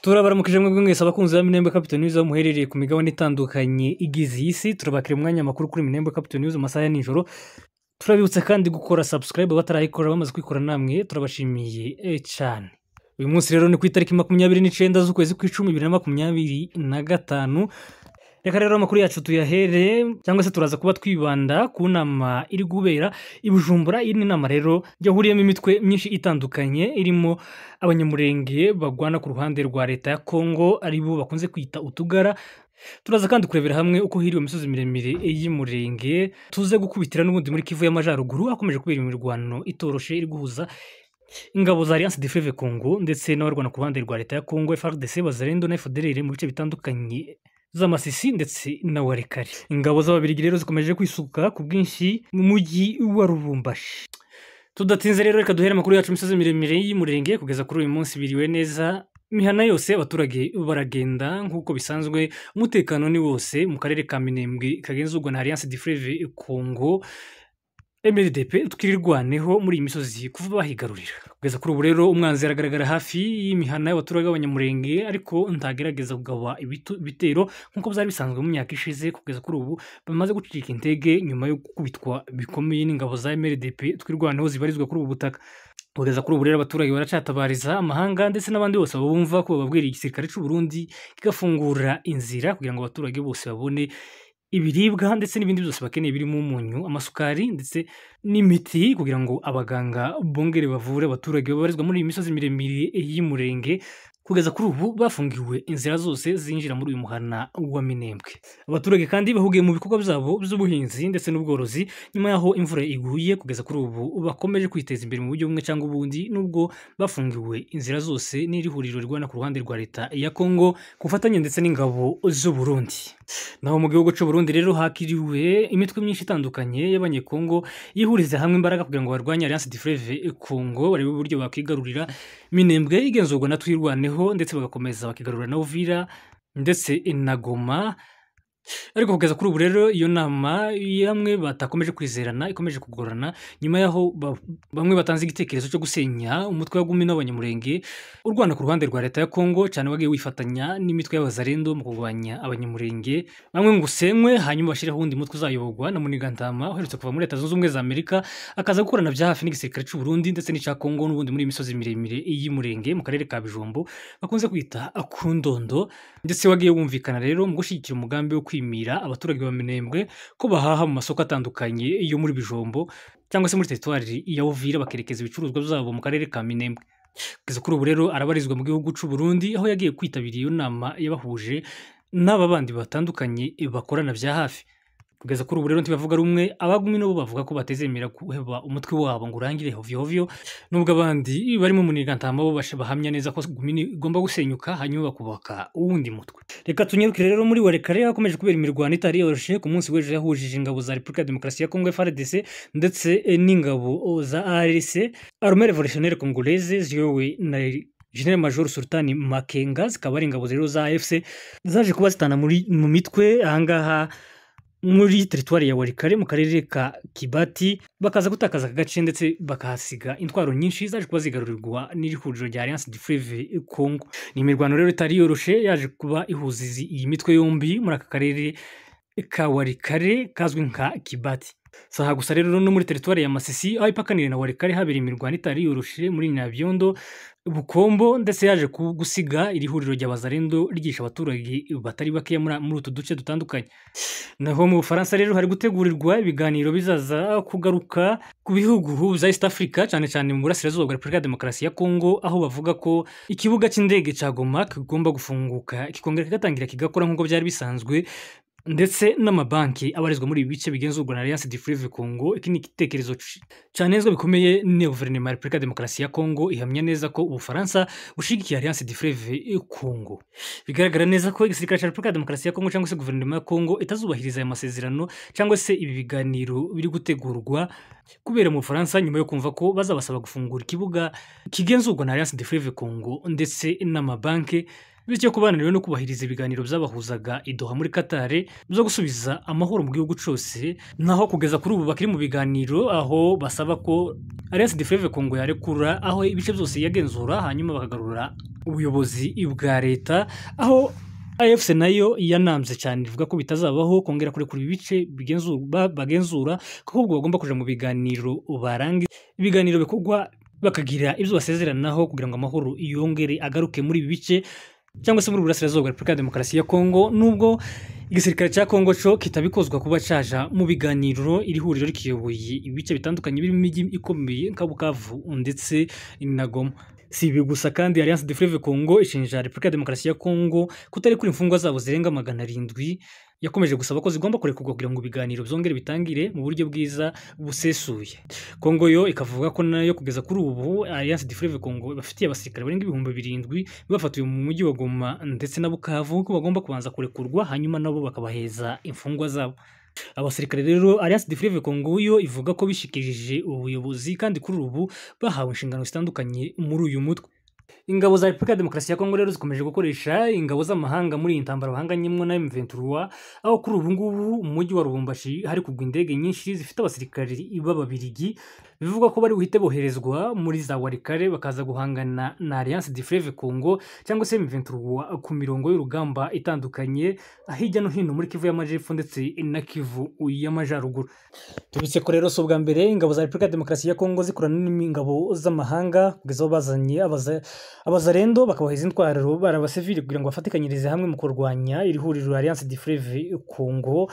Turabaramukije mwebwe mwese abakunzi ba Minembwe Capital News aho muherereye ku migabane itandukanye igize iyi si. Turabakira umwanya makuru kuri Minembwe Capital News mu masaha ya nijoro. Turabibutsa kandi gukora subscribe batarayikora, bamaze kwikora namwe turabashimiye cyane. Uyu munsi rero ni ku itariki 29 z'ukwezi kw'icumi 2025. Reka rero amakuru yacu tuyahere cyangwa se turaza kuba twibanda ku nama iri kubera i Bujumbura. Iyi ni inama rero yahuriyemo imitwe myinshi itandukanye irimo abanyamurenge bagwana ku ruhande rwa leta ya Kongo, aribo bakunze kwita utugara. Turaza kandi kurebera hamwe uko hiriwe imisozi miremire y'Umurenge, tuze gukubitira n'ubundi muri Kivu y'Amajyaruguru hakomeje kubera imirwano itoroshe iri guhuza ingabo za Alliance du Fleuve Congo ndetse n'abarwana ku ruhande rwa leta ya Congo, FARDC, Wazalendo na FDLR mu bice bitandukanye z'Amasisi ndetse na Walikale. Ingabo z'Ababiligi rero zikomeje kwisuka ku bwinshi mu mujyi wa Lubumbashi. Tudatinze rero reka duhere amakuru yacu imisozi miremire y'Umurenge. Kugeza kuri uyu munsi biriwe neza, imihana yose abaturage baragenda nk'uko bisanzwe, umutekano ni wose mu karere ka Minembwe kagenzurwa na Alliance du Fleuve Congo MRDP twirirwaneho muri iyi misozi kuva bahigarurira. Kugeza kuri ubu rero umwanzi aragaragara hafi y'imihana y'abaturage b'abanyamurenge, ariko ntagerageza kugaba ibitero nk'uko byari bisanzwe mu myaka ishize. Kugeza kuri ubu bamaze gucika intege nyuma yo gukubitwa bikomeye n'ingabo za MRDP twirwaneho zibarizwa kuri ubu butaka. Kugeza kuri ubu rero abaturage baracatabariza amahanga ndetse n'abandi bose babumva ko bababwira igisirikare cy'u Burundi kigafungura inzira kugira ngo abaturage bose babone ibiribwa ndetse n'ibindi byose bakeneye birimo umunyu, amasukari ndetse n'imiti, kugira ngo abaganga bongere bavure abaturage babarizwa muri iyi misozi miremire y'Umurenge. Kugeza kuri ubu bafungiwe inzira zose zinjira muri uyu muhana wa Minembwe. Abaturage kandi bahugiye mu bikorwa byabo by'ubuhinzi ndetse n'ubworozi nyuma y'aho imvura iguye. Kugeza kuri ubu bakomeje kwiteza imbere mu buryo bumwe cyangwa ubundi, nubwo bafungiwe inzira zose n'iri huriro rirwana ku ruhande rwa leta ya Kongo ku bufatanye ndetse n'ingabo z'u Burundi. Naho mu gihugu cy'u Burundi rero hakiriwe imitwe myinshi itandukanye y'Abanyekongo yihuriza hamwe imbaraga kugira ngo barwanye Alliance du Fleuve Congo, barebe uburyo bakwigarurira Minembwe igenzurwa na Twirwaneho, ndetse bagakomeza bakigarurira na Uvira ndetse na Goma. Ariko kugeza kuri ubu rero iyo nama yamwe batakomeje kwizerana ikomeje kugorana nyuma y'aho bamwe batanze igitekerezo cyo gusenya umutwe wa Gumino w'abanyamurenge urwana ku ruhande rwa leta ya Kongo, cyane wagiye wifatanya n'imitwe y'abazarendo mu kurwanya abanyamurenge. Bamwe ngo usenywe hanyuma bashyireho uwundi mutwe uzayoborwa na Munigantama uherutse kuva muri Leta Zunze Ubumwe za Amerika, akaza gukorana bya hafi n'igisirikare cy'u Burundi ndetse n'icya Kongo n'ubundi muri iyi misozi miremire y'Umurenge mu karere ka Bijombo bakunze kwita Kundondo, ndetse wagiye wumvikana rero mu gushyigikira umugambi wo kwimira abaturage ba Minembwe ko bahaha mu masoko atandukanye yo muri Bijombo cyangwa se muri teritwari ya Uvira, bakerekeza ibicuruzwa byabo mu karere ka Minembwe. Kugeza kuri ubu rero arabarizwa mu gihugu cy'u Burundi aho yagiye kwitabira iyo nama yabahuje n'aba bandi batandukanye bakorana bya hafi. Kugeza kuri ubu rero ntibavuga rumwe, abagumi nabo bavuga ko batezemera guheba umutwe wabo ngo urangire hovyo hovyo, nubwo abandi barimo Munigantama bo bahamya neza ko Gumino igomba gusenyuka hanyuma bakubaka uwundi mutwe. Reka tunyarukire rero muri Walikale hakomeje kubera imirwano itari yoroshe. Ku munsi w'ejo yahujije ingabo za Repubulika ya Demokarasi ya Kongo FARDC ndetse n'ingabo za ARC Armée Révolutionnaire Congolaise ziyobowe na General Major Sultani Makenga, zikaba ari ingabo rero za AFC zaje kuba zitana mu mitwe ahangaha muri teritwari ya Walikale mu karere ka Kibati, bakaza gutakaza aka gace ndetse bakahasiga intwaro nyinshi zaje kuba zigarurirwa n'iri huriro rya Alliance du Fleuve Congo. Ni imirwano rero itari yoroshe yaje kuba ihuza iyi mitwe yombi muri aka karere ka Walikale kazwi nka Kibati. Saha gusa rero no muri teritwari ya Masisi aho ipakanire na Walikale habera imirwano itari yoroshe muri Nyabyondo, Bukombo, ndetse yaje gusiga iri huriro ry'abazarendo ryigisha abaturage batari bakeya muri utu duce dutandukanye. Naho mu Bufaransa rero hari gutegurirwa ibiganiro bizaza kugaruka ku bihugu bya East Africa, cyane cyane mu burasirazuba bwa Repubulika ya Demokarasi ya Kongo, aho bavuga ko ikibuga cy'indege cya Goma kigomba gufunguka kikongera kigatangira kigakora nk'uko byari bisanzwe, ndetse n'amabanki abarizwa muri ibi bice bigenzurwa na Alliance du Fleuve Congo. Iki ni igitekerezo cyanezwe bikomeye na guverinoma ya Repubulika ya Demokarasi ya Kongo, ihamya neza ko Ubufaransa bushigikiye Alliance du Fleuve Congo. Bigaragara neza ko igisirikare cya Repubulika ya Demokarasi ya Kongo cyangwa se guverinoma ya Kongo itazubahiriza aya masezerano cyangwa se ibi biganiro biri gutegurwa kubera mu Bufaransa, nyuma yo kumva ko bazabasaba gufungura ikibuga kigenzurwa na Alliance du Fleuve Congo ndetse n'amabanki. Bityo ko bananiwe no kubahiriza ibiganiro byabahuzaga i Doha muri Qatar byo gusubiza amahoro mu gihugu cyose, naho kugeza kuri ubu bakiri mu biganiro aho basaba ko Alliance du Fleuve Congo yarekura aho ibice byose yagenzura, hanyuma bakagarura ubuyobozi bwa leta, aho AFC nayo yanambye cyane ivuga ko bitazabaho kongera kurekura ibice bagenzura, kuko ubwo bagomba kuja mu biganiro barangiza ibiganiro bikorwa bakagira ibyo basezeranaho kugira ngo amahoro yongere agaruke muri ibi bice cyangwa se muri Burasirazuba bwa Repubulika ya Demokarasi ya Kongo. Nubwo igisirikare cya Kongo cyo kitabikozwa kuba caja mu biganiro, iri huriro rikiyoboye ibice bitandukanye birimo imijyi ikomeye nka Bukavu ndetse na Goma. Si ibi gusa kandi, Alliance du Fleuve Congo ishinja Repubulika ya Demokarasi ya Kongo kutarekura imfungwa zabo zirenga 700. Yakomeje gusaba ko zigomba kurekurwa kugira ngo ibiganiro byongere bitangire mu buryo bwiza busesuye. Kongo yo ikavuga ko nayo kugeza kuri ubu Alliance du Fleuve Congo bafitiye abasirikare barenga 7000 bafatiwe mu mujyi wa Goma ndetse na Bukavu, ko bagomba kubanza kurekurwa hanyuma nabo bakabaheza imfungwa zabo. Abasirikare rero Alliance du Fleuve Congo yo ivuga ko bishikirije ubuyobozi kandi kuri ubu bahawe inshingano zitandukanye muri uyu mutwe. Ingabo za Repubulika ya Demokarasi ya Kongo rero zikomeje gukoresha ingabo z'amahanga muri iyi ntambara bahanganyemo na M23, aho kuri ubu ngubu mu mujyi wa Lubumbashi hari kugwa indege nyinshi zifite abasirikari b'Ababiligi, bivugwa ko bari buhite boherezwa muri za Walikale bakaza guhangana na Alliance du Fleuve Congo cyangwa se M23 ku mirongo y'urugamba itandukanye hirya no hino muri Kivu y'Amajepfo ndetse na Kivu y'Amajyaruguru. Tubitse ko rero si ubwa mbere ingabo za Repubulika ya Demokarasi ya Kongo zikorana n'ingabo z'amahanga, kugeza aho bazanye abazarendo bakabahiza intwaro bari abasivili kugira ngo bafatikanyirize hamwe mu kurwanya iri huriro Alliance du Fleuve Congo.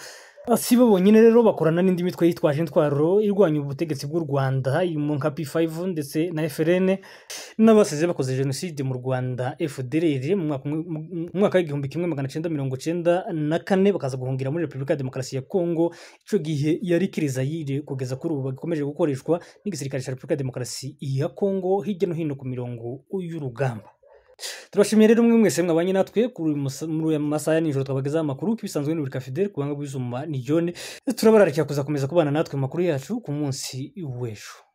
Si bo bonyine rero, bakorana n'indi mitwe yitwaje intwaro irwanya ubutegetsi bw'u Rwanda irimo nka P5 ndetse na FLN n'abasize bakoze jenoside mu Rwanda FDLR mu mwaka w'1994, bakaza guhungira muri Repubulika ya Demokarasi ya Kongo. Ico gihe yari Kirizayire, kugeza kuri ubu bagikomeje gukoreshwa n'igisirikare cya Repubulika ya Demokarasi ya Kongo hirya no hino ku mirongo y'urugamba. Turabashimiye rero mwe mwese mwabanye natwe muri aya masaha ya nijoro twabagezaho amakuru kibisanzwe ni Burika Fidel kubanga bw'izuma ni John. Turabararikiye kuzakomeza kubana natwe mu makuru yacu ku munsi w'ejo.